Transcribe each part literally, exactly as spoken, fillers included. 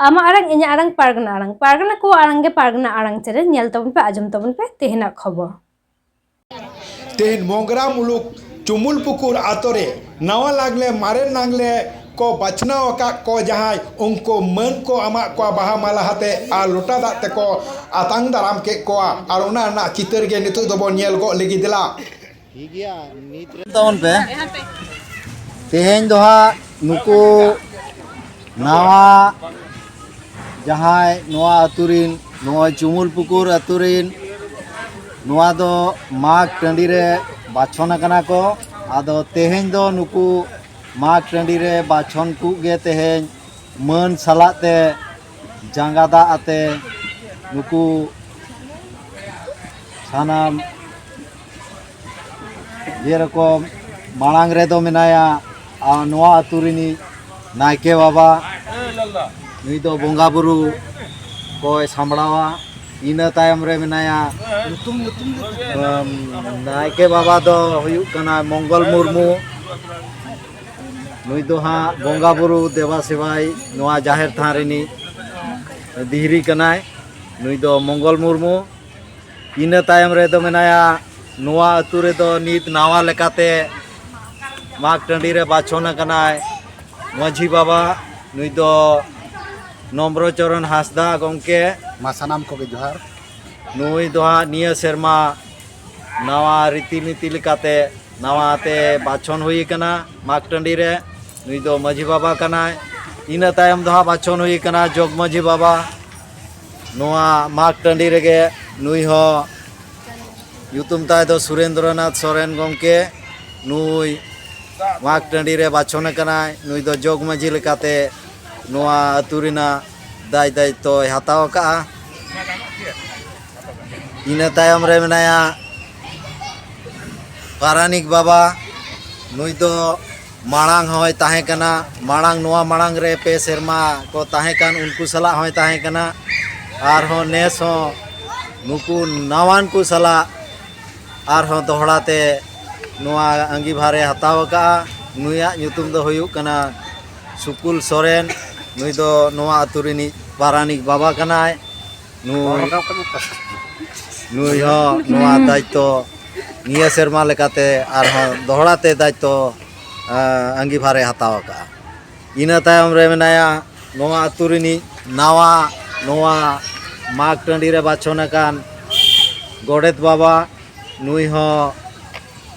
ᱟᱢᱟᱜ ᱟᱲᱟᱝ, ᱤᱧᱟᱹᱜ ᱟᱲᱟᱝ, ᱯᱟᱨᱜᱟᱱᱟ ᱟᱲᱟᱝ᱾ ᱯᱟᱨᱜᱟᱱᱟ ᱠᱚᱣᱟᱜ ᱟᱲᱟᱝ ᱜᱮ ᱯᱟᱨᱜᱟᱱᱟ ᱟᱲᱟᱝ ᱪᱮᱱᱮᱞ᱾ ᱧᱮᱞ ᱛᱟᱵᱚᱱ ᱯᱮ, ᱟᱸᱡᱚᱢ ᱛᱟᱵᱚᱱ ᱯᱮ ᱛᱮᱦᱮᱧᱟᱜ ᱠᱷᱚᱵᱚᱨ᱾ ᱛᱮᱦᱮᱧ ᱢᱚᱜᱽᱨᱟ ᱢᱩᱞᱩᱠ ᱪᱩᱢᱩᱞ ᱯᱩᱠᱩᱨ ᱟᱛᱳ ᱨᱮ ᱱᱟᱣᱟ ᱞᱟᱜᱽᱞᱮ, ᱢᱟᱨᱮ ᱞᱟᱜᱽᱞᱮ ᱠᱚ ᱵᱟᱪᱷᱱᱟᱣ ᱟᱠᱟᱫ ᱠᱚ ᱡᱟᱦᱟᱸᱭ, ᱩᱱᱠᱩ ᱢᱟᱹᱱ ᱠᱚ ᱮᱢᱟᱜ ᱠᱚᱣᱟ ᱵᱟᱦᱟ ᱢᱟᱞᱟ ᱟᱛᱮ ᱟᱨ ᱞᱚᱴᱟ ᱫᱟᱜ ᱛᱮᱠᱚ ᱟᱛᱟᱝ ᱫᱟᱨᱟᱢ ᱠᱮᱫ ᱠᱚᱣᱟ᱾ ᱟᱨ ᱚᱱᱟ ᱨᱮᱱᱟᱜ ᱪᱤᱛᱟᱹᱨ ᱜᱮ ᱱᱤᱛᱚᱜ ᱫᱚᱵᱚᱱ ᱧᱮᱞ ᱜᱚᱫ ᱞᱟᱹᱜᱤᱫ᱾ ᱫᱮᱞᱟ᱾ ᱴᱷᱤᱠ ᱜᱮᱭᱟ, ᱱᱤᱛ ᱨᱮ ᱛᱟᱵᱚᱱ ᱯᱮ᱾ ᱛᱮᱦᱮᱧ ᱫᱚ ᱦᱟᱸᱜ ᱱᱩᱠᱩ ᱱᱟᱣᱟ ᱡᱟᱦᱟᱸᱭ ᱱᱚᱣᱟ ᱟᱹᱛᱩ ᱨᱤᱱ, ᱱᱚᱜᱼᱚᱭ ᱪᱩᱢᱩᱞ ᱯᱩᱠᱩᱨ ᱟᱹᱛᱩ ᱨᱤᱱ, ᱱᱚᱣᱟ ᱫᱚ ᱢᱟᱜᱽ ᱴᱟᱺᱰᱤ ᱨᱮ ᱵᱟᱪᱷᱚᱱ ᱟᱠᱟᱱᱟ ᱠᱚ᱾ ᱟᱫᱚ ᱛᱮᱦᱮᱧ ᱫᱚ ᱱᱩᱠᱩ ᱢᱟᱜᱽ ᱴᱟᱺᱰᱤ ᱨᱮ ᱵᱟᱪᱷᱚᱱ ᱠᱚ ᱜᱮ ᱛᱮᱦᱮᱧ ᱢᱟᱹᱱ ᱥᱟᱞᱟᱜ ᱛᱮ ᱡᱟᱸᱜᱟ ᱫᱟᱜ ᱟᱛᱮ ᱱᱩᱠᱩ ᱥᱟᱱᱟᱢ ᱡᱮᱨᱚᱠᱚᱢ ᱢᱟᱲᱟᱝ ᱨᱮᱫᱚ ᱢᱮᱱᱟᱭᱟ, ᱟᱨ ᱱᱚᱣᱟ ᱟᱹᱛᱩ ᱨᱤᱱᱤᱡ ᱱᱟᱭᱠᱮ ᱵᱟᱵᱟ, ᱱᱩᱭ ᱫᱚ ᱵᱚᱸᱜᱟ ᱵᱩᱨᱩ ᱠᱚᱭ ᱥᱟᱢᱵᱲᱟᱣᱟ᱾ ᱤᱱᱟᱹ ᱛᱟᱭᱚᱢ ᱨᱮ ᱢᱮᱱᱟᱭᱟ, ᱧᱩᱛᱩᱢ, ᱧᱩᱛᱩᱢ ᱫᱚ ᱪᱮᱫ? ᱮᱢ, ᱱᱟᱭᱠᱮ ᱵᱟᱵᱟ ᱫᱚ ᱦᱩᱭᱩᱜ ᱠᱟᱱᱟ ᱢᱚᱝᱜᱚᱞ ᱢᱩᱨᱢᱩ᱾ ᱱᱩᱭ ᱫᱚ ᱦᱟᱸᱜ ᱵᱚᱸᱜᱟ ᱵᱩᱨᱩ ᱫᱮᱵᱟ ᱥᱮᱵᱟᱭ ᱱᱚᱣᱟ ᱡᱟᱦᱮᱨ ᱛᱷᱟᱱ ᱨᱤᱱᱤᱡ ᱫᱤᱦᱨᱤ ᱠᱟᱱᱟᱭ᱾ ᱱᱩᱭ ᱫᱚ ᱢᱚᱝᱜᱚᱞ ᱢᱩᱨᱢᱩ᱾ ᱤᱱᱟᱹ ᱛᱟᱭᱚᱢ ᱨᱮᱫᱚ ᱢᱮᱱᱟᱭᱟ, ᱱᱚᱣᱟ ᱟᱹᱛᱩ ᱨᱮᱫᱚ ᱱᱤᱛ ᱱᱟᱣᱟ ᱞᱮᱠᱟᱛᱮ ᱢᱟᱜᱽ ᱴᱟᱺᱰᱤ ᱨᱮ ᱵᱟᱪᱷᱚᱱ ᱟᱠᱟᱱᱟᱭ ᱢᱟᱹᱡᱷᱤ ᱵᱟᱵᱟ᱾ ᱱᱩᱭ ᱫᱚ ᱱᱚᱢᱵᱨᱚ ᱪᱚᱨᱚᱱ ᱦᱟᱸᱥᱫᱟ ᱜᱚᱢᱠᱮ᱾ ᱢᱟ ᱥᱟᱱᱟᱢ ᱠᱚᱜᱮ ᱡᱚᱦᱟᱨ᱾ ᱱᱩᱭ ᱫᱚ ᱦᱟᱸᱜ ᱱᱤᱭᱟᱹ ᱥᱮᱨᱢᱟ ᱱᱟᱣᱟ ᱨᱤᱛᱤ ᱱᱤᱛᱤ ᱞᱮᱠᱟᱛᱮ ᱱᱟᱣᱟ ᱛᱮ ᱵᱟᱪᱷᱚᱱ ᱦᱩᱭ ᱟᱠᱟᱱᱟ ᱢᱟᱜᱽ ᱴᱟᱺᱰᱤ ᱨᱮ᱾ ᱱᱩᱭ ᱫᱚ ᱢᱟᱹᱡᱷᱤ ᱵᱟᱵᱟ ᱠᱟᱱᱟᱭ᱾ ᱤᱱᱟᱹ ᱛᱟᱭᱚᱢ ᱫᱚ ᱦᱟᱸᱜ ᱵᱟᱪᱷᱚᱱ ᱦᱩᱭ ᱟᱠᱟᱱᱟ ᱡᱚᱜᱽ ᱢᱟᱹᱡᱷᱤ ᱵᱟᱵᱟ᱾ ᱱᱚᱣᱟ ᱢᱟᱜᱽ ᱴᱟᱺᱰᱤ ᱨᱮᱜᱮ ᱱᱩᱭ ᱦᱚᱸ ᱧᱩᱛᱩᱢ ᱛᱟᱭ ᱫᱚ ᱥᱩᱨᱮᱱᱫᱨᱚᱱᱟᱛᱷ ᱥᱚᱨᱮᱱ ᱜᱚᱢᱠᱮ᱾ ᱱᱩᱭ ᱢᱟᱜᱽ ᱴᱟᱺᱰᱤ ᱨᱮ ᱵᱟᱪᱷᱚᱱ ᱟᱠᱟᱱᱟᱭ᱾ ᱱᱩᱭ ᱫᱚ ᱡᱚᱜᱽ ᱢᱟᱹᱡᱷᱤ ᱞᱮᱠᱟᱛᱮ ᱱᱚᱣᱟ ᱟᱹᱛᱩ ᱨᱮᱱᱟᱜ ᱫᱟᱭ ᱫᱟᱭᱤᱛᱛᱚᱭ ᱦᱟᱛᱟᱣ ᱟᱠᱟᱫᱼᱟ᱾ ᱤᱱᱟᱹ ᱛᱟᱭᱚᱢ ᱨᱮ ᱢᱮᱱᱟᱭᱟ ᱯᱟᱨᱟᱱᱤᱠ ᱵᱟᱵᱟ᱾ ᱱᱩᱭ ᱫᱚ ᱢᱟᱲᱟᱝ ᱦᱚᱸᱭ ᱛᱟᱦᱮᱸ ᱠᱟᱱᱟ, ᱢᱟᱲᱟᱝ, ᱱᱚᱣᱟ ᱢᱟᱲᱟᱝ ᱨᱮ ᱯᱮ ᱥᱮᱨᱢᱟ ᱠᱚ ᱛᱟᱦᱮᱸ ᱠᱟᱱ, ᱩᱱᱠᱩ ᱥᱟᱞᱟᱜ ᱦᱚᱸᱭ ᱛᱟᱦᱮᱸ ᱠᱟᱱᱟ᱾ ᱟᱨᱦᱚᱸ ᱱᱮᱥ ᱦᱚᱸ ᱱᱩᱠᱩ ᱱᱟᱣᱟᱱ ᱠᱚ ᱥᱟᱞᱟᱜ ᱟᱨᱦᱚᱸ ᱫᱚᱦᱲᱟ ᱛᱮ ᱱᱚᱣᱟ ᱟᱺᱜᱤᱵᱷᱟᱨᱮ ᱦᱟᱛᱟᱣ ᱟᱠᱟᱫᱼᱟ᱾ ᱱᱩᱭᱟᱜ ᱧᱩᱛᱩᱢ ᱫᱚ ᱦᱩᱭᱩᱜ ᱠᱟᱱᱟ ᱥᱩᱠᱩᱞ ᱥᱚᱨᱮᱱ᱾ ᱱᱩᱭ ᱫᱚ ᱱᱚᱣᱟ ᱟᱹᱛᱩ ᱨᱤᱱᱤᱡ ᱯᱟᱨᱟᱱᱤᱠ ᱵᱟᱵᱟ ᱠᱟᱱᱟᱭ᱾ ᱱᱩᱭ ᱱᱩᱭ ᱦᱚᱸ ᱱᱚᱣᱟ ᱫᱟᱭᱤᱛᱛᱚ ᱱᱤᱭᱟᱹ ᱥᱮᱨᱢᱟ ᱞᱮᱠᱟᱛᱮ ᱟᱨᱦᱚᱸ ᱫᱚᱦᱲᱟ ᱛᱮ ᱫᱟᱭᱤᱛᱛᱚ, ᱟᱸ, ᱟᱺᱜᱤᱵᱷᱟᱨᱮ ᱦᱟᱛᱟᱣ ᱟᱠᱟᱫᱼᱟ᱾ ᱤᱱᱟᱹ ᱛᱟᱭᱚᱢ ᱨᱮ ᱢᱮᱱᱟᱭᱟ ᱱᱚᱣᱟ ᱟᱹᱛᱩ ᱨᱤᱱᱤᱡ ᱱᱟᱣᱟ, ᱱᱚᱣᱟ ᱢᱟᱜᱽ ᱴᱟᱺᱰᱤ ᱨᱮ ᱵᱟᱪᱷᱚᱱ ᱟᱠᱟᱱ ᱜᱚᱰᱮᱛ ᱵᱟᱵᱟ᱾ ᱱᱩᱭ ᱦᱚᱸ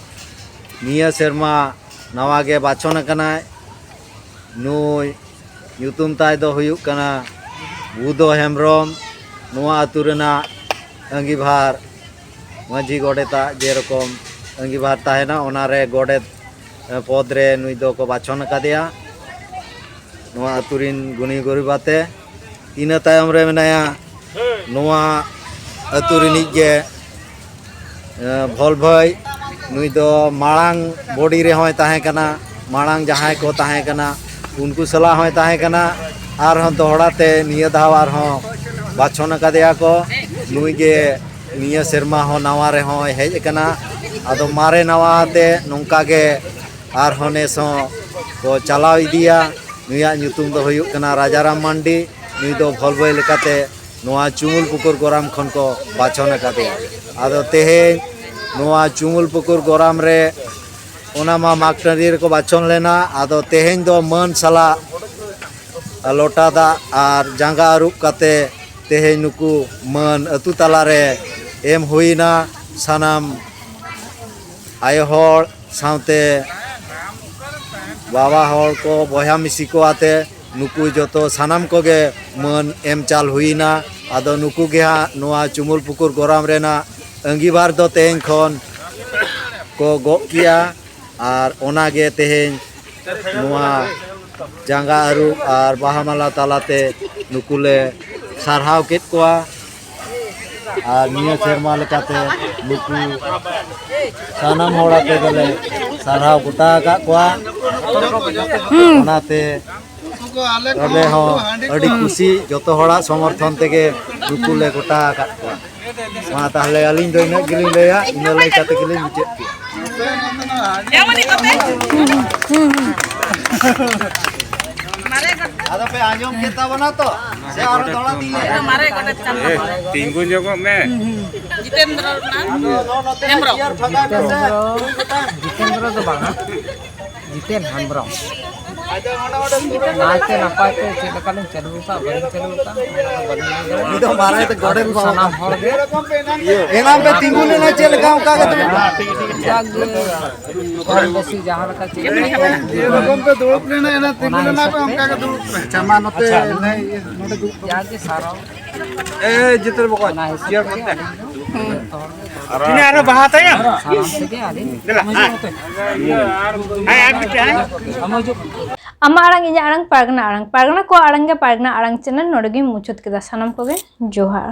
ᱱᱤᱭᱟᱹ ᱥᱮᱨᱢᱟ ᱱᱟᱣᱟ ᱜᱮ ᱵᱟᱪᱷᱚᱱ ᱟᱠᱟᱱᱟᱭ᱾ ᱱᱩᱭ ᱧᱩᱛᱩᱢ ᱛᱟᱭ ᱫᱚ ᱦᱩᱭᱩᱜ ᱠᱟᱱᱟ ᱵᱩᱫᱷᱚ ᱦᱮᱢᱵᱨᱚᱢ᱾ ᱱᱚᱣᱟ ᱟᱹᱛᱩ ᱨᱮᱱᱟᱜ ᱟᱺᱜᱤᱵᱷᱟᱨ ᱢᱟᱹᱡᱷᱤ ᱜᱚᱰᱮᱛᱟᱜ ᱡᱮᱨᱚᱠᱚᱢ ᱟᱺᱜᱤᱵᱷᱟᱨ ᱛᱟᱦᱮᱱᱟ, ᱚᱱᱟᱨᱮ ᱜᱚᱰᱮᱛ, ᱮ, ᱯᱚᱫᱽ ᱨᱮ ᱱᱩᱭ ᱫᱚᱠᱚ ᱵᱟᱪᱷᱚᱱ ᱟᱠᱟᱫᱮᱭᱟ ᱱᱚᱣᱟ ᱟᱹᱛᱩ ᱨᱤᱱ ᱜᱩᱱᱤ ᱜᱩᱨᱤᱵ ᱟᱛᱮ᱾ ᱤᱱᱟᱹ ᱛᱟᱭᱚᱢ ᱨᱮ ᱢᱮᱱᱟᱭᱟ ᱱᱚᱣᱟ ᱟᱹᱛᱩ ᱨᱤᱱᱤᱡ ᱜᱮ, ᱮ, ᱵᱷᱚᱞ ᱵᱷᱟᱹᱭ᱾ ᱱᱩᱭ ᱫᱚ ᱢᱟᱲᱟᱝ ᱵᱚᱰᱤ ᱨᱮᱦᱚᱸᱭ ᱛᱟᱦᱮᱸ ᱠᱟᱱᱟ, ᱢᱟᱲᱟᱝ ᱡᱟᱦᱟᱸᱭ ᱠᱚ ᱛᱟᱦᱮᱸ ᱠᱟᱱᱟ ᱩᱱᱠᱩ ᱥᱟᱞᱟᱜ ᱦᱚᱸᱭ ᱛᱟᱦᱮᱸ ᱠᱟᱱᱟ᱾ ᱟᱨᱦᱚᱸ ᱫᱚᱦᱲᱟ ᱛᱮ ᱱᱤᱭᱟᱹ ᱫᱷᱟᱣ ᱟᱨᱦᱚᱸ ᱵᱟᱪᱷᱚᱱ ᱟᱠᱟᱫᱮᱭᱟ ᱠᱚ᱾ ᱱᱩᱭ ᱜᱮ ᱱᱤᱭᱟᱹ ᱥᱮᱨᱢᱟ ᱦᱚᱸ ᱱᱟᱣᱟ ᱨᱮᱦᱚᱸᱭ ᱦᱮᱡ ᱟᱠᱟᱱᱟ᱾ ᱟᱫᱚ ᱢᱟᱨᱮ ᱱᱟᱣᱟ ᱛᱮ ᱱᱚᱝᱠᱟ ᱜᱮ ᱟᱨᱦᱚᱸ ᱱᱮᱥ ᱦᱚᱸ ᱠᱚ ᱪᱟᱞᱟᱣ ᱤᱫᱤᱭᱟ᱾ ᱱᱩᱭᱟᱜ ᱧᱩᱛᱩᱢ ᱫᱚ ᱦᱩᱭᱩᱜ ᱠᱟᱱᱟ ᱨᱟᱡᱟᱨᱟᱢ ᱢᱟᱱᱰᱤ᱾ ᱱᱩᱭ ᱫᱚ ᱵᱷᱚᱞ ᱵᱷᱟᱹᱭ ᱞᱮᱠᱟᱛᱮ ᱱᱚᱣᱟ ᱪᱩᱢᱩᱞ ᱯᱩᱠᱩᱨ ᱜᱚᱨᱟᱢ ᱠᱷᱚᱱ ᱠᱚ ᱵᱟᱪᱷᱚᱱ ᱟᱠᱟᱫᱮᱭᱟ᱾ ᱟᱫᱚ ᱛᱮᱦᱮᱧ ᱱᱚᱣᱟ ᱪᱩᱢᱩᱞ ᱯᱩᱠᱩᱨ ᱜᱚᱨᱟᱢ ᱨᱮ, ᱚᱱᱟ ᱢᱟ ᱢᱟᱜᱽ ᱴᱟᱺᱰᱤ ᱨᱮᱠᱚ ᱵᱟᱪᱷᱚᱱ ᱞᱮᱱᱟ, ᱟᱫᱚ ᱛᱮᱦᱮᱧ ᱫᱚ ᱢᱟᱹᱱ ᱥᱟᱞᱟᱜ ᱞᱚᱴᱟ ᱫᱟᱜ ᱟᱨ ᱡᱟᱸᱜᱟ ᱟᱹᱨᱩᱵ ᱠᱟᱛᱮ ᱛᱮᱦᱮᱧ ᱱᱩᱠᱩ ᱢᱟᱹᱱ ᱟᱹᱛᱩ ᱛᱟᱞᱟᱨᱮ ᱮᱢ ᱦᱩᱭᱱᱟ᱾ ᱥᱟᱱᱟᱢ ᱟᱭᱳ ᱦᱚᱲ ᱥᱟᱶᱛᱮ ᱵᱟᱵᱟ ᱦᱚᱲ ᱠᱚ, ᱵᱚᱭᱦᱟ ᱢᱤᱥᱤ ᱠᱚ ᱟᱛᱮ ᱱᱩᱠᱩ ᱡᱚᱛᱚ ᱥᱟᱱᱟᱢ ᱠᱚᱜᱮ ᱢᱟᱹᱱ ᱮᱢ ᱪᱟᱞ ᱦᱩᱭᱱᱟ᱾ ᱟᱫᱚ ᱱᱩᱠᱩ ᱜᱮ ᱦᱟᱸᱜ ᱱᱚᱣᱟ ᱪᱩᱢᱩᱞ ᱯᱩᱠᱩᱨ ᱜᱚᱨᱟᱢ ᱨᱮᱱᱟᱜ ᱟᱺᱜᱤᱵᱷᱟᱨ ᱫᱚ ᱛᱮᱦᱮᱧ ᱠᱷᱚᱱ ᱠᱚ ᱜᱚᱜ ᱠᱮᱜᱼᱟ᱾ ᱟᱨ ᱚᱱᱟᱜᱮ ᱛᱮᱦᱮᱧ ᱱᱚᱣᱟ ᱡᱟᱸᱜᱟ ᱟᱹᱨᱩᱵ ᱟᱨ ᱵᱟᱦᱟ ᱢᱟᱞᱟ ᱛᱟᱞᱟᱛᱮ ᱱᱩᱠᱩ ᱞᱮ ᱥᱟᱨᱦᱟᱣ ᱠᱮᱫ ᱠᱚᱣᱟ᱾ ᱟᱨ ᱱᱤᱭᱟᱹ ᱥᱮᱨᱢᱟ ᱞᱮᱠᱟᱛᱮ ᱱᱩᱠᱩ ᱥᱟᱱᱟᱢ ᱦᱚᱲ ᱟᱛᱮ ᱜᱮᱞᱮ ᱥᱟᱨᱦᱟᱣ ᱜᱚᱴᱟ ᱟᱠᱟᱫ ᱠᱚᱣᱟ᱾ ᱚᱱᱟᱛᱮ ᱟᱞᱮ ᱦᱚᱸ ᱟᱹᱰᱤ ᱠᱩᱥᱤ, ᱡᱚᱛᱚ ᱦᱚᱲᱟᱜ ᱥᱚᱢᱚᱨᱛᱷᱚᱱ ᱛᱮᱜᱮ ᱱᱩᱠᱩ ᱞᱮ ᱜᱚᱴᱟ ᱟᱠᱟᱫ ᱠᱚᱣᱟ᱾ ᱢᱟ ᱛᱟᱦᱞᱮ ᱟᱹᱞᱤᱧ ᱫᱚ ᱤᱱᱟᱹᱜ ᱜᱮᱞᱤᱧ ᱞᱟᱹᱭᱟ, ᱤᱱᱟᱹ ᱞᱟᱹᱭ ᱠᱟᱛᱮ ᱜᱮᱞᱤᱧ ᱢᱩᱪᱟᱹᱫ ᱠᱮᱫᱟ᱾ ᱟᱫᱚ ᱯᱮ ᱟᱸᱡᱚᱢ ᱠᱮᱫ ᱛᱟᱵᱚᱱᱟ ᱛᱚ? ᱥᱮ ᱟᱨᱚ ᱫᱚᱦᱲᱟ ᱛᱤᱧ ᱞᱟᱹᱭᱟ? ᱢᱟᱨᱮ ᱜᱚᱰᱮᱛ ᱠᱟᱱ ᱛᱟᱵᱚᱱᱟ᱾ ᱛᱤᱸᱜᱩ ᱧᱚᱜᱚᱜ ᱢᱮ᱾ ᱡᱤᱛᱮᱱᱫᱨᱚ ᱱᱟᱛᱷ ᱟᱫᱚ ᱱᱚᱜᱼᱚ ᱱᱚᱛᱮ ᱦᱮᱢᱵᱨᱚᱢ᱾ ᱪᱮᱭᱟᱨ ᱯᱷᱟᱸᱠᱟ ᱠᱟᱛᱮ ᱡᱤᱛᱮᱱᱫᱨᱚ ᱫᱚ ᱵᱟᱝᱟ, ᱡᱤᱛᱮᱱ ᱦᱮᱢᱵᱨᱚᱢ᱾ ᱟᱫᱚ ᱱᱚᱰᱮ ᱱᱚᱰᱮ ᱱᱟᱭᱛᱮ ᱱᱟᱯᱟᱭ ᱛᱮ ᱪᱮᱫ ᱞᱮᱠᱟ ᱞᱤᱧ ᱪᱟᱹᱞᱩ ᱟᱠᱟᱫ, ᱵᱟᱹᱞᱤᱧ ᱪᱟᱹᱞᱩ ᱟᱠᱟᱫ, ᱚᱱᱟ ᱫᱚ ᱵᱟᱹᱞᱤᱧ ᱞᱟᱹᱭ ᱫᱟᱲᱮᱭᱟᱜᱼᱟ᱾ ᱩᱱᱤ ᱫᱚ ᱢᱟᱨᱟᱝ ᱛᱮ ᱜᱚᱰᱮᱛ ᱵᱟᱵᱟ᱾ ᱥᱟᱱᱟᱢ ᱦᱚᱲ ᱜᱮ ᱮᱱᱟᱝ ᱯᱮ ᱛᱤᱸᱜᱩ ᱞᱮᱱᱟ ᱪᱮᱫ ᱞᱮᱠᱟ ᱚᱱᱠᱟ ᱜᱮ ᱫᱩᱲᱩᱵ ᱢᱮ᱾ ᱡᱟᱜᱮ ᱠᱚᱢ ᱵᱮᱥᱤ ᱡᱟᱦᱟᱸ ᱞᱮᱠᱟ ᱪᱮᱫ ᱡᱮᱨᱚᱠᱚᱢ ᱯᱮ ᱫᱩᱲᱩᱵ ᱞᱮᱱᱟ ᱮᱱᱟᱝ ᱛᱤᱸᱜᱩ ᱞᱮᱱᱟ ᱯᱮ ᱚᱱᱠᱟ ᱜᱮ ᱫᱩᱲᱩᱵ ᱯᱮ᱾ ᱟᱪᱪᱷᱟ, ᱢᱟ ᱱᱚᱛᱮ ᱱᱚᱰᱮ ᱫᱩᱲᱩᱵ ᱯᱮ᱾ ᱡᱟᱜᱮ ᱥᱟᱨᱟᱣ᱾ ᱮ, ᱡᱤᱛᱮᱱ ᱵᱟᱵᱟ, ᱚᱱᱟ ᱦᱤᱥᱟᱹᱵ ᱪᱮᱭᱟᱨ ᱛᱮᱜᱮ ᱠᱚᱛᱮ᱾ ᱟᱹᱞᱤᱧ ᱫᱚ ᱛᱤᱱᱟᱹᱜ ᱟᱨᱦᱚᱸ ᱵᱟᱦᱟ ᱛᱟᱭᱚᱢ? ᱥᱟᱱᱟᱢ ᱛᱮᱜᱮ ᱟᱹᱞᱤᱧ ᱫᱮᱞᱟ, ᱦᱮᱸ᱾ ᱦᱮᱸ, ᱟᱨ ᱢᱤᱫᱴᱮᱱ, ᱦᱮᱸ᱾ ᱟᱢᱟᱜ ᱟᱲᱟᱝ, ᱤᱧᱟᱹᱜ ᱟᱲᱟᱝ, ᱯᱟᱨᱜᱟᱱᱟ ᱟᱲᱟᱝ᱾ ᱯᱟᱨᱜᱟᱱᱟ ᱠᱚᱣᱟᱜ ᱟᱲᱟᱝ ᱜᱮ ᱯᱟᱨᱜᱟᱱᱟ ᱟᱲᱟᱝ ᱪᱮᱱᱮᱞ᱾ ᱱᱚᱰᱮ ᱜᱤᱧ ᱢᱩᱪᱟᱹᱫ ᱠᱮᱫᱟ᱾ ᱥᱟᱱᱟᱢ ᱠᱚᱜᱮ ᱡᱚᱦᱟᱨ᱾